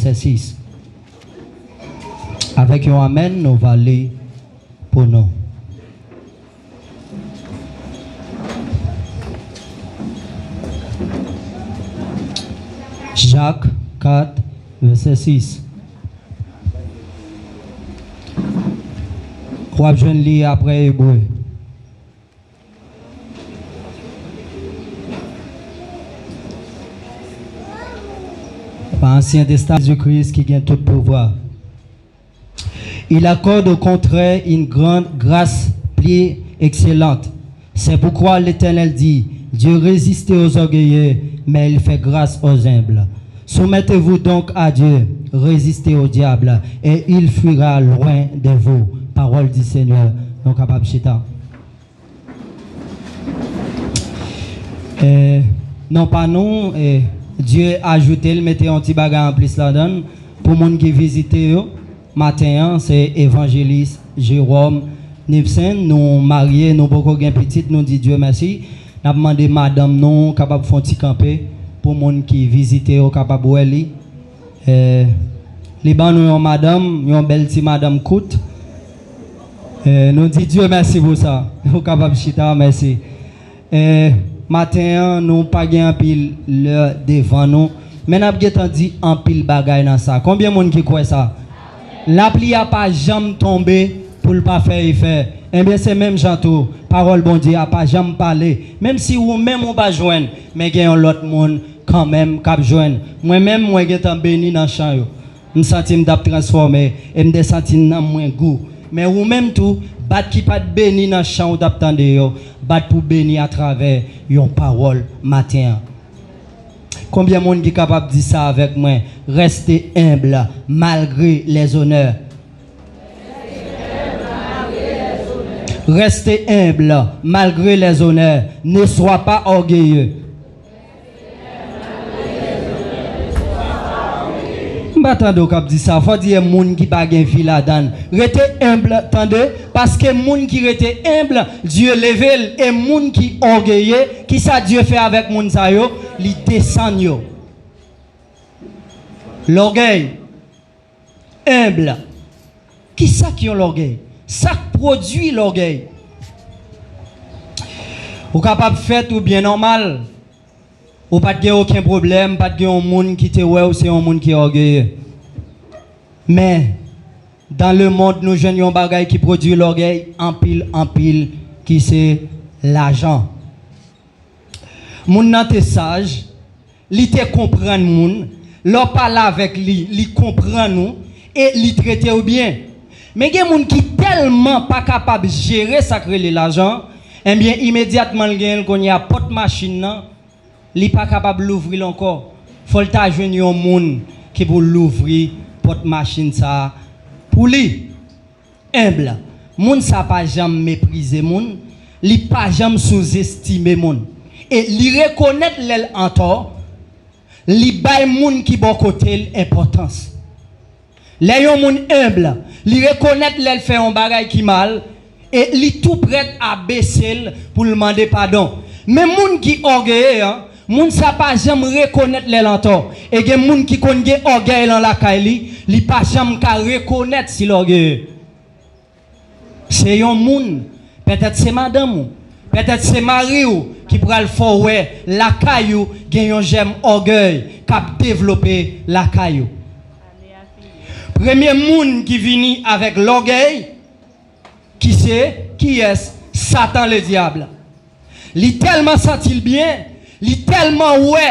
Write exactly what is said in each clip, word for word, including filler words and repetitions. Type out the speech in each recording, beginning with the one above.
vèsè sis. Avèk yon amèn, nou va li pou nou. Jak kat, vèsè sis. W ap jwenn li apre Ebre. Pa Ansyen Testaman, Jezi Kris ki gen tout pouvwa. Il accorde au contraire une grande grâce plus excellente. C'est pourquoi l'Éternel dit, Dieu résiste aux orgueilleux, mais il fait grâce aux humbles. Soumettez-vous donc à Dieu, résistez au diable, et il fuira loin de vous. Parole du Seigneur. Nou kapab chita. Eh, non pa nou, eh, Dye ajoute l, mete yon ti bagay anplis ladan l. Pou moun ki vizite yo, maten an, se Evanjelis Jerome Nivesen. Nou marye, nou poko gen pitit, nou di Dye mèsi. N ap mande madanm nou kapab fè yon ti kanpe pou moun ki vizite yo kapab wè li. Eh, li ban nou yon madanm, yon bèl ti madanm kout. Eh, nou di Dye mèsi pou sa. Ou kapab chita, mèsi. Eh, maten an, nou pa gen anpil lè devan nou, men n ap gentan di anpil bagay nan sa. Konbyen moun ki kwè sa? Lapli a pa janm tonbe pou l pa fè efè. Ebyen, se menm jan tou, pawòl Bondye a pa janm pale. Menm si ou menm ou pa jwenn, men gen yon lòt moun kanmenm k ap jwenn. Mwen menm, mwen gentan beni nan chan yo. M santi m t ap transfòme e m te santi nanm mwen gou. Men ou menm tou, bat ki pa t beni nan chan ou t ap tande yo, bat pou beni atravè yon pawòl maten an. Konbyen moun ki kapab di sa avèk mwen? Restez humble malgré les honneurs. Restez humble malgré les honneurs. Ne sois pas orgueilleux. M pa tande w k ap di sa. Fò di e moun ki pa gen vi ladan l. Rete humble, tande, paske moun ki rete humble, Dye leve l. E moun ki ògeye, kisa Dye fè avèk moun sa yo? Li desann yo. Lògèy. Humble. Kisa k yon lògèy? Sa k pwodui lògèy? Ou kapab fèt ou byen nòmal. Ou pa t gen okenn pwoblèm, pa t gen yon moun ki te wè w se yon moun ki ògeye. Men, dans le monde, nou jwenn yon bagay ki pwodui lògèy anpil, anpil, ki se lajan. Moun nan te saj, li te konprann moun, lè w pale avèk li, li konprann ou, e li trete w byen. Men gen moun ki tèlman pa kapab jere sa k rele lajan, ebyen, imedyatman l genyen l, kounye a pòt machin nan, li pa kapab louvri l ankò. Fò l ta jwenn yon moun ki pou louvri pòt machin sa a pou li. Humble. Moun sa pa janm meprize moun, li pa janm souzestime moun. E li rekonèt lè l antò, li bay moun ki bò kote l enpòtans. Lè yon moun humble, li rekonèt lè l fè yon bagay ki mal, e li tou prèt a bese l pou l mande padon. Men moun ki ògeye an, moun sa pa janm rekonèt lè l antò. E gen moun ki konn gen ògèy lan lakay li, li pa janm ka rekonèt si l ògeye. Se yon moun, petèt se madanm ou, petèt se mari w ki pral fè w wè lakay ou gen yon jèm ògèy k ap devlope lakay ou. Premye moun ki vini avèk lògèy, ki se, kiyès? Satan Ledyab. Li tèlman santi l byen, li tèlman wè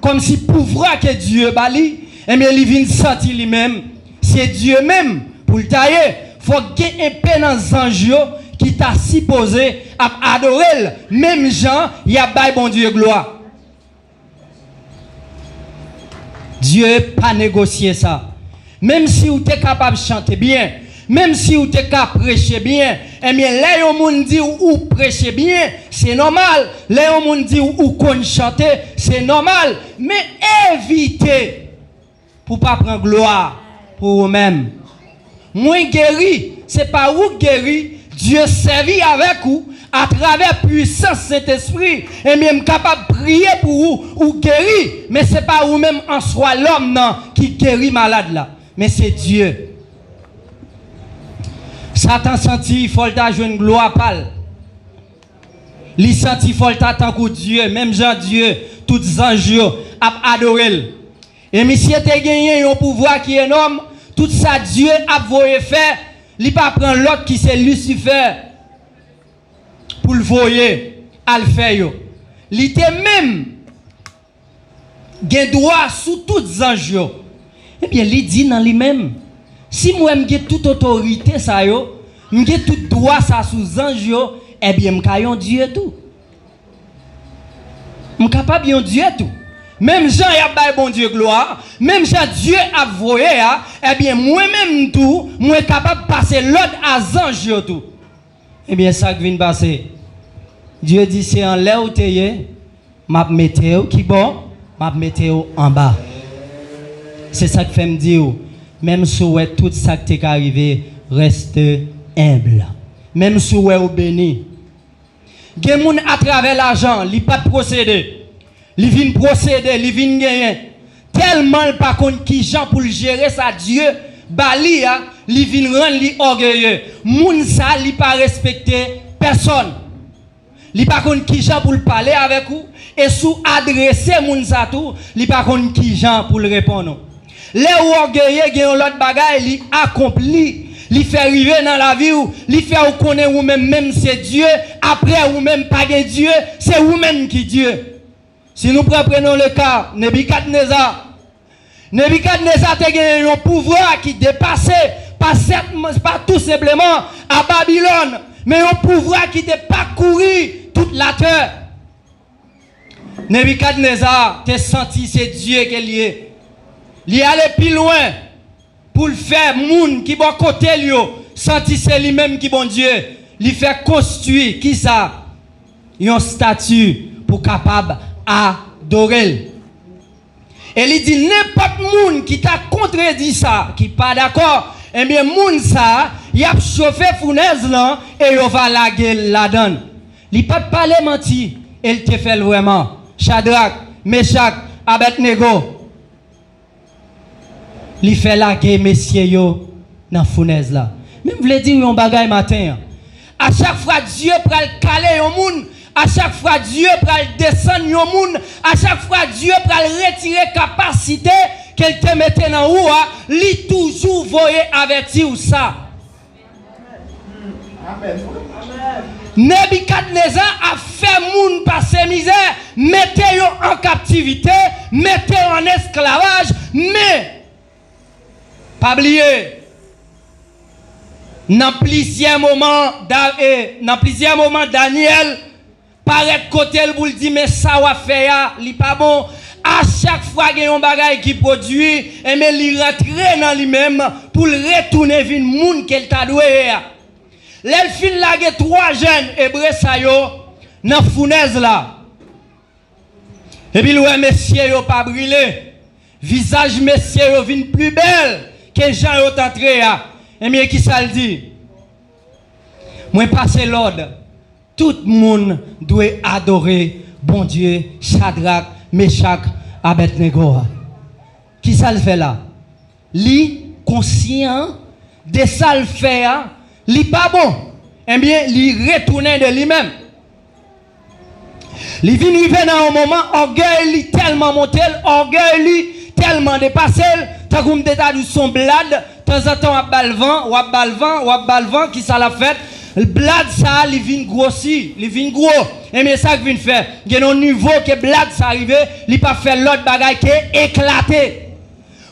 kòmsi pouvwa ke Dye ba li, ebyen, li vin santi li menm se Dye menm pou l ta ye. Fòk gen enpe nan zanj yo ki ta sipoze ap adore l, menm jan y ap bay Bondye glwa. Dye pa negosye sa. Menm si w te kapab chante byen, menm si w te ka preche byen, ebyen, lè yon moun di w ou preche byen, se nòmal. Lè yon moun di w ou konn chante, se nòmal. Men evite pou pa pran glwa pou ou menm. Mwen geri, se pa ou k geri, Dye sèvi avèk ou atravè pwisans Sentespri. Ebyen, m kapab priye pou ou, ou geri, men se pa ou menm answa lòm nan ki geri malad la, men se Dye. Satan santi fò l ta jwenn glwa pa l. Li santi fò l ta tankou Dye, menm jan Dye, tout zanj yo ap adore l. E misye te genyen yon pouvwa ki enòm, tout sa Dye ap voye fè, li pa pran lòt ki se Lisifè pou l voye al fè yo. Li te menm gen dwa sou tout zanj yo. Ebyen, li di nan li menm, si m wè m gen tout otorite sa yo, m gen tout dwa sa sou zanj yo, ebyen, m ka yon dye tou. M kapab yon dye tou. Menm jan y ap bay Bondye glwa, menm jan Dye ap voye a, ebyen, mwen menm tou, mwen kapab pase lòd a zanj yo tou. Ebyen, sa k vin pase? Dye di, se anlè w te ye, m ap mete w ki bò, m ap mete w anba. Se sa k fè m di w, menm si w wè tout sa k te ka rive, reste humble. Menm si w wè w beni. Gen moun atravè lajan, li pa t posede. Li vin posede, li vin genyen. Tèlman l pa konn kijan pou l jere sa Dye ba li a, li vin rann li ògeye. Moun sa, li pa respekte pèsòn. Li pa konn kijan pou l pale avèk ou, e si w adrese moun sa tou, li pa konn kijan pou l reponn ou. Lè w ògeye, gen yon lòt bagay li akonpli, li fè rive nan lavi w, li fè w konnen ou menm, menm se Dye, apre ou menm pa gen Dye, se ou menm ki Dye. Si nou pran, prenons le cas Nebikadneza. Nebikadneza te gen yon pouvwa ki depase pa sèt, pa tou senpleman a Babilòn, men yon pouvwa ki te pakouri tout latè. Nebikadneza te santi se Dye ke l ye. Li ale pi lwen pou l fè moun ki bò kote l yo santi se li menm ki Bondye. Li fè konstwi, kisa? Yon stati pou kapab adore l. E li di, nenpòt moun ki ta kontredi sa, ki pa dakò, ebyen, moun sa, y ap chofe founèz lan e yo va lage l ladan l. Li pa t pale manti, e l te fè l vrèman. Chadrak, Mechak, Abèdnego. Li fè lage mesye yo nan founèz la. Men m vle di w yon bagay maten an. A chak fwa Dye pral kale yon moun, a chak fwa Dye pral desann yon moun, a chak fwa Dye pral retire kapasite ke l te mete nan ou a, li toujou voye avèti w sa. Nebikadneza ap fè moun pase mizè, mete yo an kaptivite, mete yo an esklavaj, men pa bliye, nan plizyè moman, Da- e, nan plizyè moman, Danyèl parèt kote l pou l di, men sa w ap fè a, li pa bon. A chak fwa gen yon bagay ki pwodui, enben, li rantre nan li menm pou l retounen vin moun ke l ta dwe ye a. Lè l fin lage twa jèn ebre sa yo nan founèz la, epi l wè mesye yo pa brile, vizaj mesye yo vin pi bèl ke jan yo t antre a, ebyen, kisa l di? Mwen pase lòd, tout moun dwe adore Bondye Chadrak, Mechak, Abèdnego a. Kisa l fè la? Li konsyan de sa l fè a, li pa bon. Ebyen, li retounen de li menm. Li vin rive nan yon moman, ògèy li tèlman monte l, ògèy li tèlman depase l, tankou m te ta di w se yon blad, tanzantan w ap ba l van, w ap ba l van, w ap ba l van, kisa l ap fèt? Blad sa a, li vin gwosi, li vin gwo. Ebyen, sa k vin fè? Gen yon nivo ke blad sa rive, li pa fè lòt bagay ke eklate.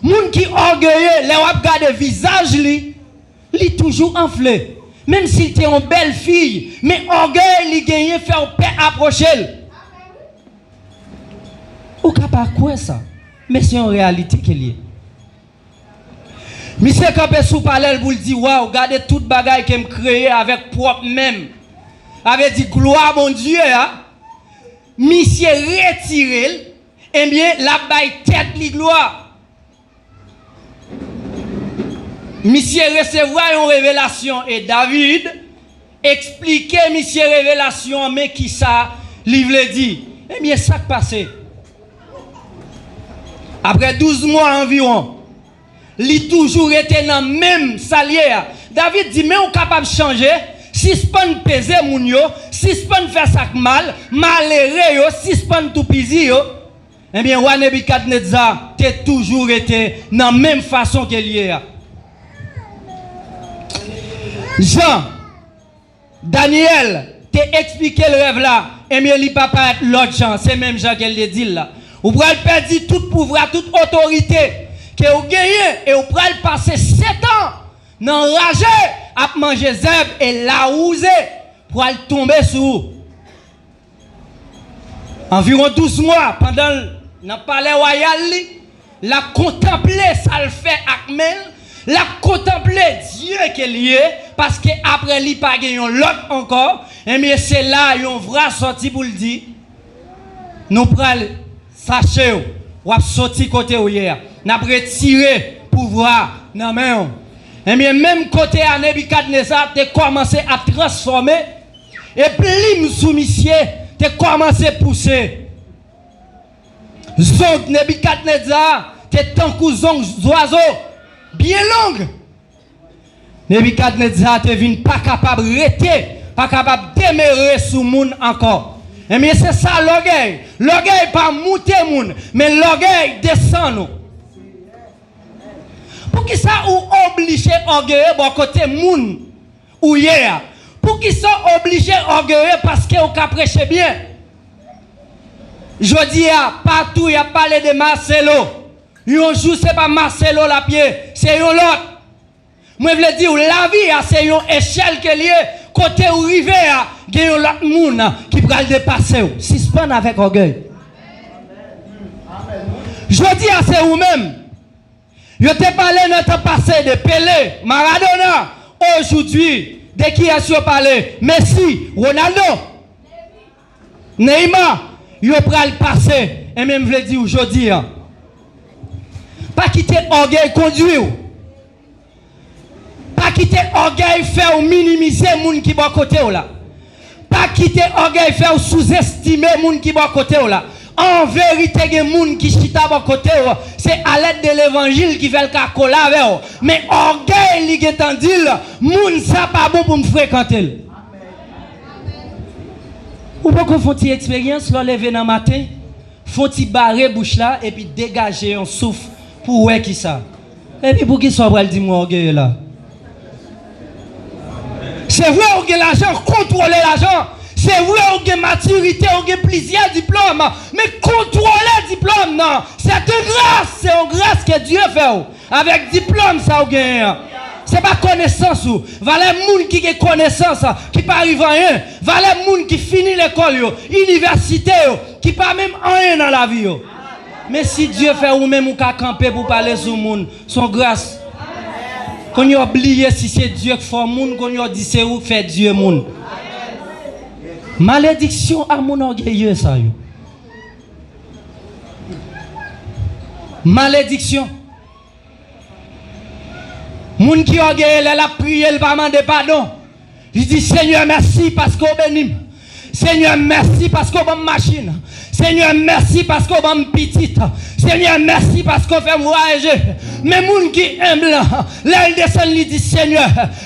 Moun ki ògeye, lè w ap gade vizaj li, li toujou anfle. Menm si l te yon bèl fi, men ògèy li genyen fè w pè apwoche l. Ou ka pa kwè sa, men se yon reyalite ke l ye. Misye kanpe sou palè l pou l di, waw, gade tout bagay ke m kreye avèk pwòp men m. Sa vle di glwa Bondye a, misye retire l, ebyen, l ap bay tèt li glwa. Misye resevwa yon revelasyon e David eksplike misye revelasyon an, men kisa li vle di. Ebyen, sa k pase? Apre douz mwa anviwon, Li toujou rete nan menm sa l ye a. David di, men w kapab chanje, sispann peze moun yo, sispann fè sa k mal, malere yo, sispann toupizi yo. Ebyen, wa Nebikadneza te toujou rete nan menm fason ke l ye a. Jan Danyèl te eksplike l rèv la, ebyen, li pa parèt lòt jan, se menm jan ke l te di l la. Ou pral pèdi tout pouvwa, tout otorite ke w genyen, e w pral pase sèt an nan raje, ap manje zèb e lawouze pral tonbe sou ou. Anviwon douz mwa, pandan l nan palè wayal li, l ap kontanple sa l fè ak men l, l ap kontanple Dye ke l ye, paske apre li pa gen yon lòt ankò. Ebyen, se la yon vwa sòti pou l di, nou pral fache w, w ap soti kote w ye a. N ap retire pouvwa nan men w. Ebyen, menm kote a Nebikadneza te kòmanse ap transfòme, e plim sou misye te kòmanse pouse. Zong Nebikadneza te tankou zong zwazo, byen long. Nebikadneza te vin pa kapab rete, pa kapab demere sou moun ankò. Ebyen, se sa lògèy. Lògèy pa moute moun, men lògèy desann ou. Poukisa ou oblije ògeye bò kote moun ou ye a? Poukisa w oblije ògeye paske w ka preche byen? Jodi a, patou y ap pale de Marcelo. Yon jou, se pa Marcelo l ap ye, se yon lòt. Mwen vle di w, lavi a se yon echèl ke l ye, kote w rive a, gen yon lòt moun ki pral depase w. Sispann avèk ògèy. Jodi a, se ou menm. Yo te pale nan tan pase de Pele, Maradona, ojoudwi, de kiyès yo pale? Messi, Ronaldo, Neymar, yo pral pase. Ebyen, m vle di w jodi a, pa kite ògèy kondwi w. Pa kite ògèy fè w minimize moun ki bò kote w la. Pa kite ògèy fè w souzestime moun ki bò kote w la. An verite, gen moun ki chita bò kote w, se alèd de levanjil ki fè l ka kole avè w. Men ògèy li gentan di l, moun sa pa bon pou m frekante l. Ou poko fè yon ti eksperyans lè w leve nan maten, fè yon ti bare bouch la epi degaje yon souf pou w wè kisa. Epi poukisa w pral di m w ògeye la? Se vre ou gen lajan, kontwole lajan. Se vre ou gen matirite, ou gen plizyè diplòm, men kontwole diplòm nan. C'est une grâce, se yon gras ke Dye fè w. Avèk diplòm sa ou genyen an. Se pa konesans ou. Valè moun ki gen konesans, ki pa rive anyen. Valè moun ki fini lekòl yo, inivèsite yo, ki pa menm anyen nan lavi yo. Men si Dye fè ou menm ou ka kanpe pou pale sou moun, se yon gras. Kounye a w bliye si se Dye k fè w moun, kounye a w di se ou k fè Dye moun. Malediksyon a moun ògeye sa yo. Malediksyon. Moun ki ògeye, lè l ap priye, l pa mande padon. Li di, Senyè, mèsi paske w beni m. Senyè, mèsi paske w ban m machin. Senyè, mèsi paske w ban m pitit. Senyè, mèsi paske w fè m vwayaje. Men moun ki enb lan, lè l desann, li di, Senyè,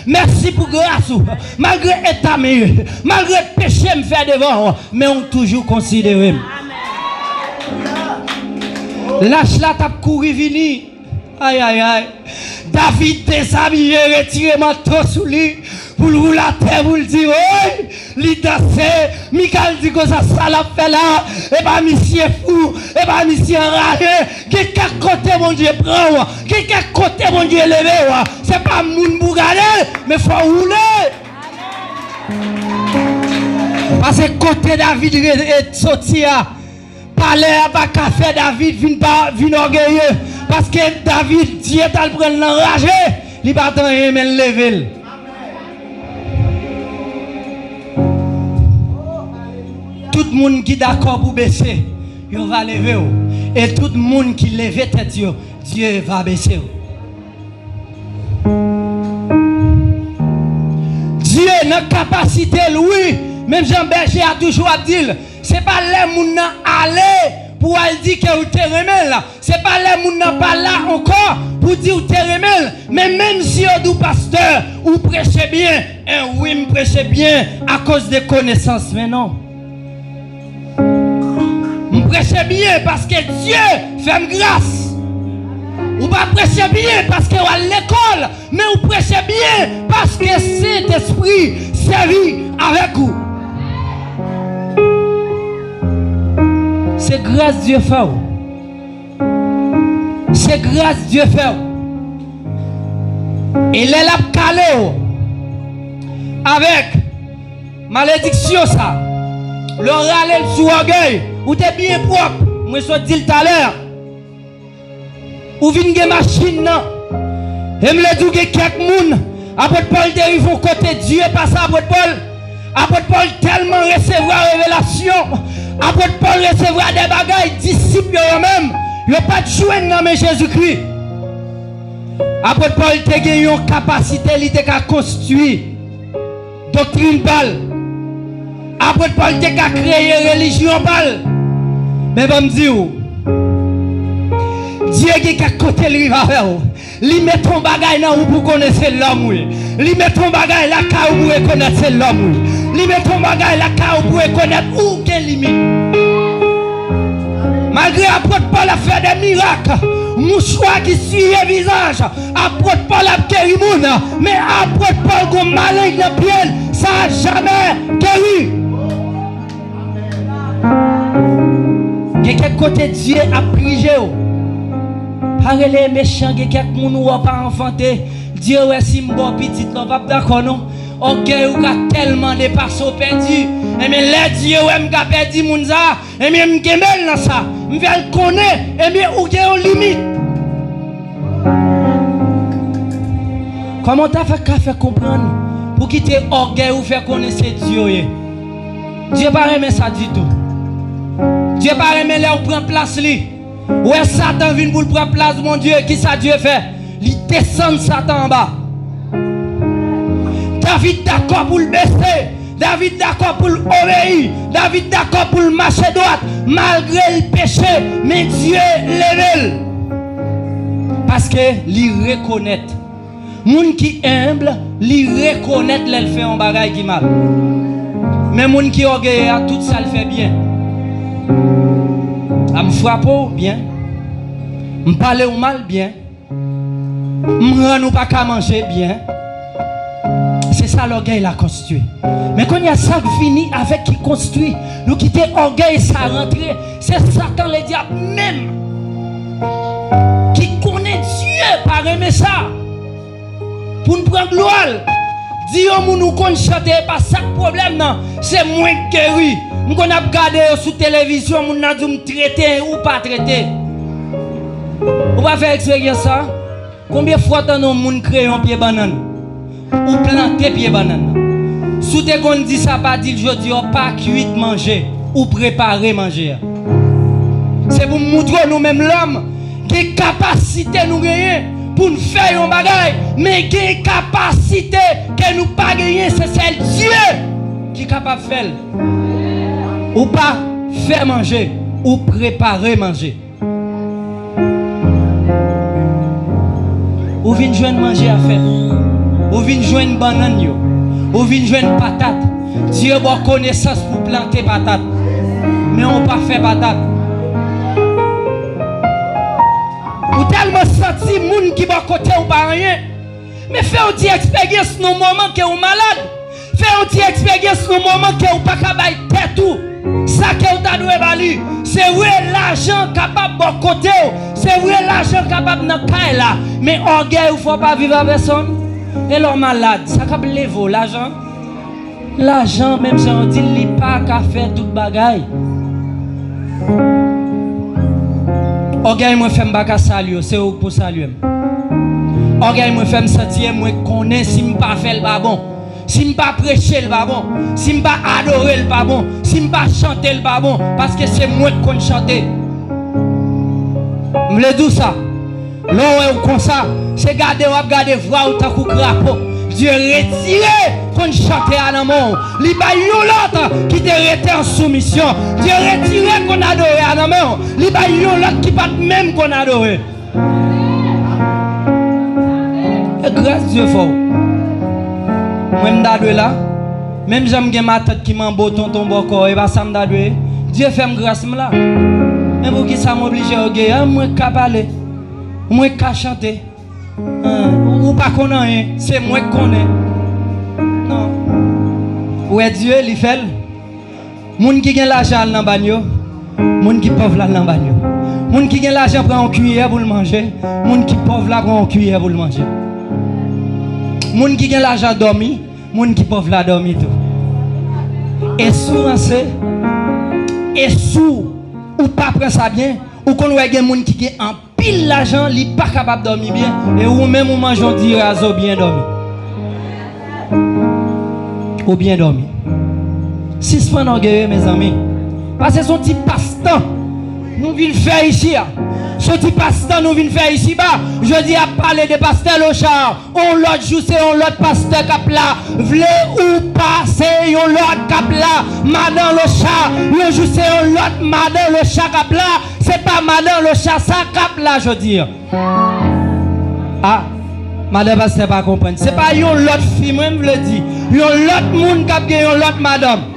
mèsi pou gras ou. Malgre eta m ye, malgre peche m fè devan w, men w toujou konsidere m. Lach la t ap kouri vini. Ay, ay, ay. David dezabiye, retire manto sou li, pou l woule atè, pou l di, woy, li danse. Mikal di konsa, sa l ap fè la, e pa misye fou, e pa misye anraje. Gen kèk kote Bondye pran w, gen kèk kote Bondye leve w. Se pa moun pou gade, men fò w woule. Pase kote David re-, re-, soti a, palè a pa ka fè David vin pa, vin ògeye, paske David, Dye t al pran l nan raje, li pa t anyen, men l leve l. Tout moun ki dakò pou bese, yo va leve w. E tout moun ki leve tèt yo, Dye va bese w. Dye nan kapasite l, wi. Menm jan bèje a toujou ap di l, se pa lè moun nan ale pou w al di ke ou te renmen l. Se pa lè moun nan pa la ankò pou di ou te renmen l. Men menm si yo di w, pastè, ou preche byen. En wi, m preche byen akoz de konesans, men non. M preche byen paske Dye fè m gras. Ou pa preche byen paske w al lekòl, men ou preche byen paske Sentespri sèvi avèk ou. Se gras Dye fè w. Se gras Dye fè w. E lè l ap kale w avèk malediksyon sa, lè w rale l sou ògèy, ou te byen pwòp, mwen sot di l talè. Ou vin gen machin nan. E m vle di w gen kèk moun, apot Pòl te rive yon kote, Dye pase apot Pòl. Apot Pòl tèlman resevwa revelasyon, apot Pòl resevwa de bagay, disip yo, yo menm, yo pa t jwenn nan men Jezikri. Apot Pòl te gen yon kapasite, li te ka konstwi doktrin pa l. Apot Pòl te ka kreye relijyon pa l. Men ban m di w, Dye gen kèk kote l rive avè w. Li mete yon bagay nan ou pou konnen se lòm ou ye. Li mete yon bagay lakay ou pou rekonèt se lòm ou ye. Li mete yon bagay lakay ou pou rekonèt ou gen limit. Malgre apot Pòl ap fè de mirak, mouchwa ki siye vizaj, apot Pòl ap geri moun, men apot Pòl gon maleng nan pye l, sa jamè geri. Gen kèk kote Dye ap dirije w. Pa rele mechan, gen kèk moun ou wè w pa anfante. Dye wè si m ba w pitit la, w p ap dakò non. Ògèy ou ka tèlman depase w pèdi. Enben lè Dye wè m ka pèdi moun sa, enben m kenbe l nan sa. M fè l konnen, enben ou gen yon limit. Kòman w ta fè ka fè konprann pou kite ògèy ou fè konnen se Dye w ye? Dye pa renmen sa ditou. Dye pa renmen lè w pran plas li. Ou wè Satan vin pou l pran plas Bondye, kisa Dye fè? Li desann Satan anba. David dakò pou l bese. David dakò pou l obeyi. David dakò pou l mache dwat. Malgre l peche, men Dye leve l. Paske li rekonèt. Moun ki enb, li rekonèt lè l fè yon bagay ki mal. Men moun ki ògeye a, tout sa l fè byen. A m frape w byen. M pale w mal byen. M rann ou pa ka manje byen. Se sa lògèy la konstwi. Men kounye a, sa k vini avèk ki konstwi. Nou kite ògèy sa rantre. Se Satan, ledyab menm, ki konnen Dye pa renmen sa. Pou n pran glwa l. Di yon moun ou konn chante, e pa sa k pwoblèm nan. Se mwen k geri. M konn ap gade yo sou televizyon, moun nan di w m trete ou pa trete. Ou pa fè eksperyans sa? Konbyen fwa w tande yon moun kreye yon pye bannann? Ou plante pye bannann nan. Si w te konn di sa, pa di l jodi a, w pa kwit manje, ou prepare manje a. Se pou m moutre w, nou menm lòm, gen kapasite nou genyen pou n fè yon bagay, men gen kapasite ke nou pa genyen, se sèl Dye ki kapab fè l. Ou pa fè manje, ou prepare manje. Ou vin jwenn manje a fèt. Ou vin jwenn bannann yo. Ou vin jwenn patat. Dye ba w konesans pou plante patat. Men ou pa fè patat. Ou tèlman santi moun ki bò kote w pa anyen. Men fè yon ti eksperyans nan moman ke w malad. Fè yon ti eksperyans nan moman ke w pa ka bay tèt ou sa ke w ta dwe ba li. Se vre, lajan kapab bò kote w. Se vre, lajan kapab nan kay la. Men ògèy ou fè w pa viv a pèsonn. E lè w malad, sa k ap leve w, lajan? Lajan, menm jan yo di l, li pa ka fè tout bagay. Ògèy mwen fè m pa ka salye w, se ou k pou salye m. Ògèy mwen fè m santi e mwen konnen si m pa fè l pa bon. Si m pa preche l pa bon. Si m pa adore l pa bon. Si m pa chante l pa bon. Paske se mwen k konn chante. M vle di w sa. Lè w wè w konsa, se gade w ap gade vwa w tankou krapo. Dye retire konn chante a nan men w. Li bay yon lòt ki te rete an soumisyon. Dye retire konn adore a nan men w. Li bay yon lòt ki pa t menm konn adore. E gras Dye fè w. Mwen m ta dwe la. Menm jan m gen matant ki manbo tonton bòkò, e pa sa m ta dwe ye. Dye fè m gras m la. Men poukisa m oblije ògeye? Mwen k ka pale. Mwen k ka chante. Ou pa konn anyen, se mwen k konnen. Non. Ou wè Dye, li fè l. Moun ki gen lajan al nan banyo, moun ki pòv la al nan banyo. Moun ki gen lajan pran yon kiyè pou l manje, moun ki pòv la pran yon kiyè pou l manje. Moun ki gen lajan dòmi, moun ki pòv la dòmi tou. E si w ranse, e si w pa pran sa byen, ou konn wè gen moun ki gen anpil lajan, li pa kapab dòmi byen, e ou menm ou manje yon diri a zo byen dòmi. Ou byen dòmi. Sispann ògeye, mezanmi. Paske se yon ti pastan nou vin fè isi a. Se yon ti pastan nou vin fè isi ba. Jodi a pale de pastè Lochard. On lòt jou, se yon lòt pastè k ap la. Vle ou pa, se yon lòt k ap la. Madan Lochard, yon jou, se yon lòt madan Lochard k ap la. Se pa madan Lochard sa k ap la jodi a. A, madan pastè pa konprann. Se pa yon lòt fi, mwen, m vle di. Yon lòt moun k ap gen yon lòt madanm.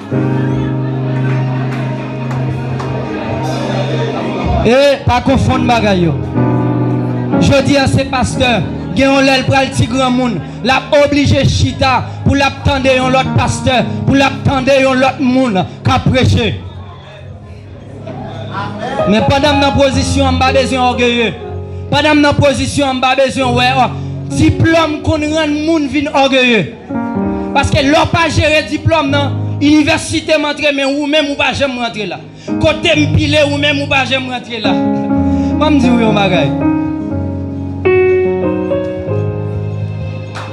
E pa konfonn bagay yo. Jodi a se pastè, gen yon lè l pral ti granmoun, l ap oblije chita pou l ap tande yon lòt pastè, pou l ap tande yon lòt moun k ap preche. Men pandan m nan pozisyon an, m pa bezwen ògeye. Pandan m nan pozisyon an, m pa bezwen wè, ò, diplòm konn rann moun vin ògeye. Paske lè w pa jere diplòm nan, inivèsite m antre, men ou menm ou pa janm rantre la. Kote m pile, ou menm ou pa janm rantre la. Ban m di w yon bagay.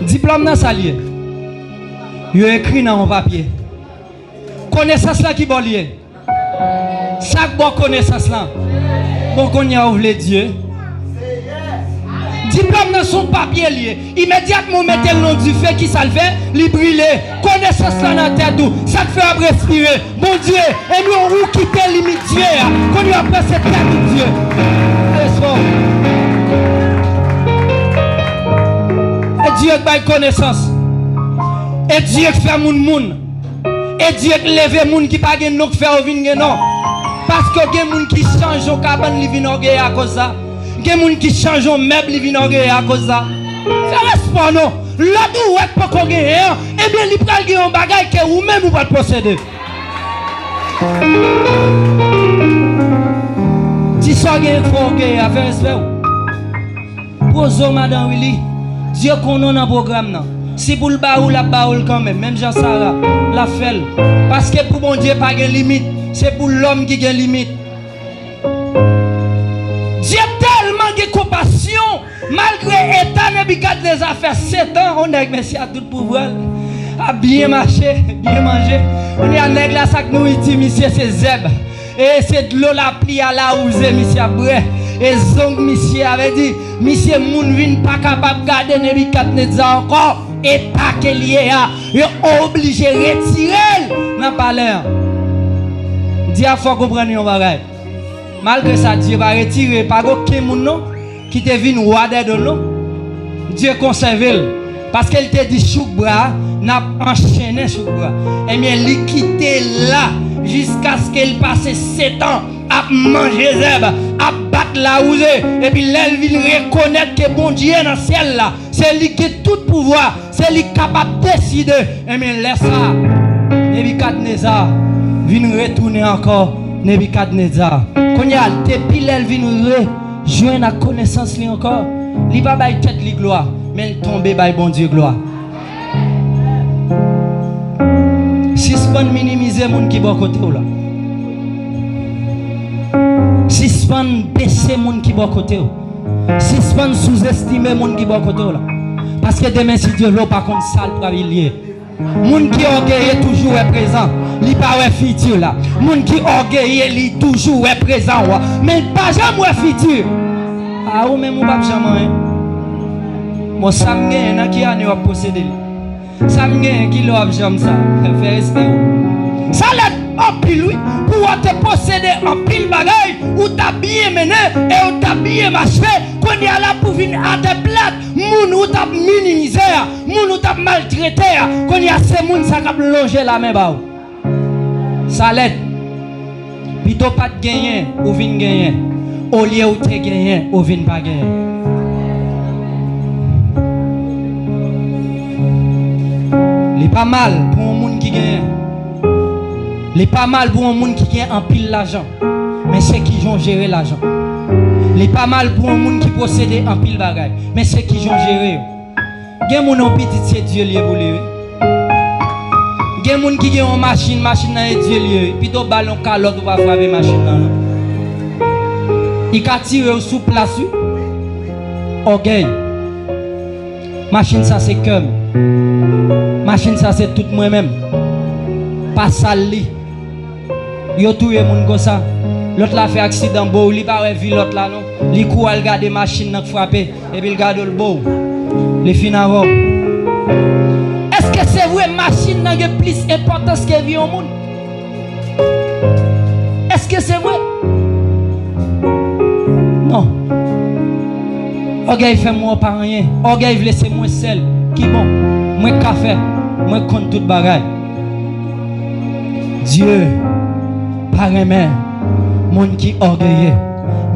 Diplòm nan sa l ye? Yo ekri nan yon papye. Konesans lan ki bò l ye? Sa k ba w konesans lan? Bon, kounye a ou vle Dye? Diplòm nan se yon papye l ye. Imedyatman ou mete l nan dife, kisa l fè? Li brile. Konesans lan nan tèt ou. Sa k fè w ap respire? Bondye. Ebyen ou kite limit Dye a. Kounye a w ap panse tèt ou Dye. Respè. E Dye k bay konesans. E Dye k fè moun moun. E Dye k leve moun ki pa gen non k fè yo vin gen non. Paske gen moun ki chanje yon kabann, li vin ògeye akoz sa. Gen moun ki chanje yon mèb, li vin ògeye akoz sa. Fè respè w non. Lòt ou wè k poko genyen an, ebyen li pral gen yon bagay ke ou menm ou pa t posede. Di sa w genyen k fè w ògeye a, fè respè w. Poze w, madan Willy. Dye konnen w nan pwogram nan. Si pou l ba ou, l ap ba ou l kanmenm. Menm jan Sara, l ap fè l. Paske pou Bondye pa gen limit. Se pou lòm ki gen limit. Dye tèlman gen konpasyon, malgre eta Nebikadneza fè sèt an, on nèg mesye a tout pouvwa l ap byen mache, byen manje. Kounye a nèg la sa k nouriti misye se zèb. E se dlo lapli a lawouze misye ap bwè. E zong misye a, vle di, misye moun vin pa kapab gade Nebikadneza ankò. Eta ke l ye a, yo oblije retire l nan palè an. Di a fò konprann yon bagay. Malgre sa, Dye pa retire, pa gen okenn moun non ki te vin wa dèyè do l non. Dye konsève l. Paske l te di chouk bra a, n ap anchennen chouk bra. Ebyen, li kite l la jiskaske l pase sèt an ap manje zèb, ap bat lawouze, epi lè l vin rekonèt ke Bondye nan syèl la, se li ki gen tout pouvwa, se li k kapab deside. Ebyen, lè sa a, Nebikadneza vin retounen ankò Nebikadneza. Kounye a, depi lè l vin re- jwenn ak konesans li ankò. Li pa bay tèt li glwa, men l tonbe bay Bondye glwa. Sispann minimize moun ki bò kote w la. Sispann bese moun ki bò kote w. Sispann souzestime moun ki bò kote w la. Paske demen, si Dye vle, w pa konn sa l pral ye. Moun ki ògeye toujou wè prezan, li pa wè fiti la. Moun ki ògeye, li toujou wè prezan w, men l pa janm wè fiti. A, ou menm ou p ap janm anyen. Bon, sa m genyen, nan ki ane w ap posede li? Sa m genyen, kilè w ap janm sa? Fè respè w. Sa lèd anpil, wi. Pou w te posede anpil bagay, ou t ap byen mennen e ou t ap byen mache. Kounye a la pou vin atè plat, moun ou t ap minimize a, moun ou t ap maltrete a, kounye a se moun sa k ap lonje lamen ba w. Sa lèd. Pito w pa t genyen, ou vin genyen. Olye ou te genyen, ou vin pa genyen. Li pa mal pou yon moun ki genyen. Li pa mal pou yon moun ki gen anpil lajan. Men se kijan w jere lajan. Li pa mal pou yon moun ki posede anpil bagay. Men se kijan w jere yo. Gen moun, yon pitit se Dye l ye pou li, wi. Gen moun ki gen yon machin, machin nan e Dye l ye, wi. Pito ba l yon kalòt ou pa frape machin nan, non. Li ka tire w sou plas, wi. Ògèy. Machin sa se kè m. Machin sa se tout mwen menm. Pa sal li. Yo touye moun konsa. Lòt la fè aksidan, bow, li pa wè vi lòt la, non. Li kouri al gade machin nan k frape. Epi l gade w, l bo w. Li fin avè w. Èske se vre machin nan gen plis enpòtans ke vi yon moun? Èske se vre? Non. Ògèy fè m wè w pa anyen. Ògèy vle se mwen sèl ki bon. Mwen k ka fè. Mwen k konn tout bagay. Dye pa renmen moun ki ògeye.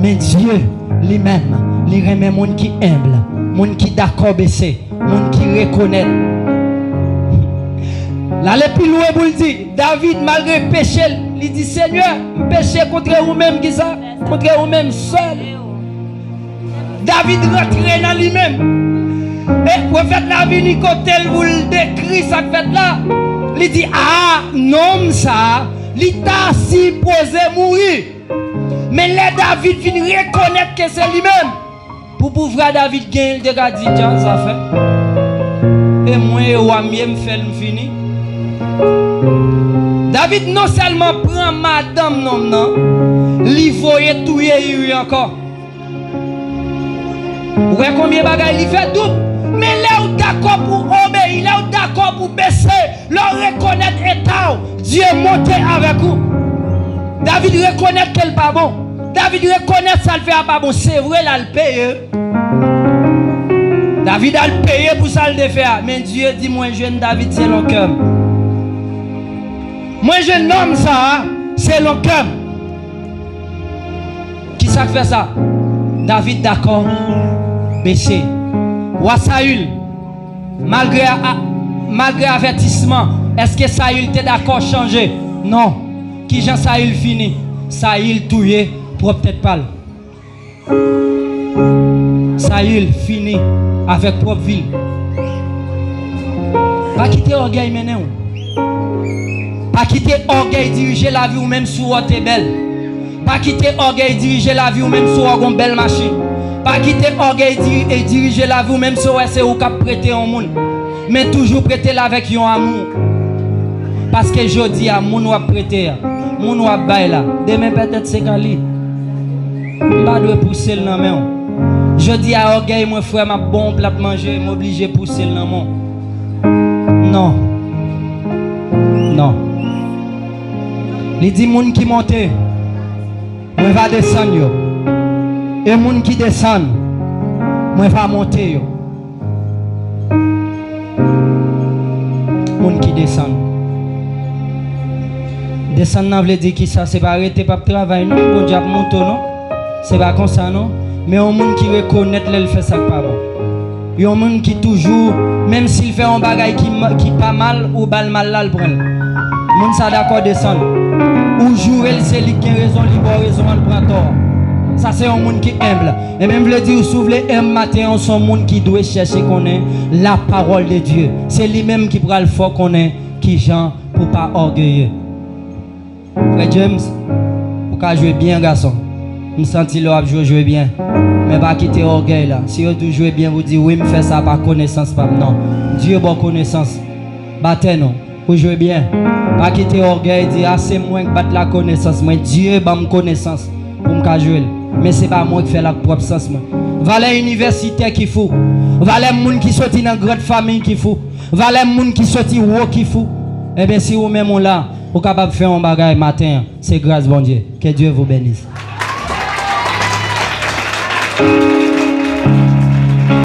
Men Dye li menm, li renmen moun ki enb, moun ki dakò bese, moun ki rekonèt. L ale pi lwen pou l di, David, malgre peche l, li di, Senyè, m peche kontre ou menm, kisa? Kontre ou menm sèl. David rantre nan li menm. E pwofèt la vini kote l pou l dekri sa k fèt la. Li di, a, nonm sa a, li ta sipoze mouri. Men lè David vin rekonèt ke se li menm, pou pouvwa David genyen, li te ka di, dja sa fèt. E mwen, e wa m ye, m fè l, m fini. David non sèlman pran madanm nonm nan, li voye touye Iri ankò. Ou wè konbyen bagay li fè doub? Men lè w dakò pou obeyi, lè w dakò pou bese, lè w rekonèt eta w, Dye monte avèk ou. David rekonèt ke l pa bon. David rekonèt sa l fè a pa bon. Se vre, l al peye. David al peye pou sa l te fè a. Men Dye di, mwen jwenn David selon kè m. Mwen jwenn nonm sa a selon kè m. Kisa k fè sa? David dakò bese. Wa Sayil, malgre, a, malgre avètisman, èske Sayil te dakò chanje? Non. Kijan Sayil fini? Sayil touye pwòp tèt pa l. Sayil fini avèk pwòp vi l. Pa kite ògèy mennen w. Pa kite ògèy dirije lavi w menm si w wè w te bèl. Pa kite ògèy dirije lavi w menm si w wè w gon bèl machin. Pa kite ògèy diri-, e dirije lavi w menm si w wè se ou k ap prete yon moun. Men toujou prete l avèk yon amou. Paske jodi a, moun w ap prete a, moun w ap bay la, demen pètèt se ka li. M pa dwe pouse l nan men w. Jodi a, ògèy mwen, frè, m ap ba w yon plat manje, m oblije pouse l nan men w. Non. Non. Li di, moun ki monte, mwen va desann yo. E moun ki desann, mwen va monte yo. Moun ki desann. Desann nan vle di kisa? Se pa rete p ap travay, non. Bondye ap monte w, non. Se pa konsa, non. Men yon moun ki rekonèt lè l fè sa k pa bon. Yon moun ki toujou, menm si l fè yon bagay ki ma-, ki pa mal, ou ba l mal la, l pran l. Moun sa dakò desann. Ou joure l, se li k gen rezon, li ba w rezon an, l pran tò. Sa se yon moun ki enb. E menm vle di, si w vle enb maten an, w se yon moun ki dwe chèche konnen la parole de Dieu. Se li menm ki pral fè w konnen kijan pou w pa ògeye. Frè James, ou ka jwe byen, gason. M santi lè w ap jwe, w jwe byen. Men pa kite ògèy la. Si yo di w jwe byen, ou di, wi, m fè sa pa konesans pa m. Non. Dye ba w konesans. Batè non. Ou jwe byen. Pa kite ògèy di, a, se mwen k bat la konesans mwen. Dye ban m konesans pou m ka jwe l. Men se pa mwen k fè l ak pwòp sans mwen. Valè inivèsitè ki fou. Valè moun ki soti nan gran fanmi ki fou. Valè moun ki soti wo ki fou. Ebyen, si ou menm ou la, ou kapab fè yon bagay maten an. Se gras Bondye. Que Dieu vous bénisse.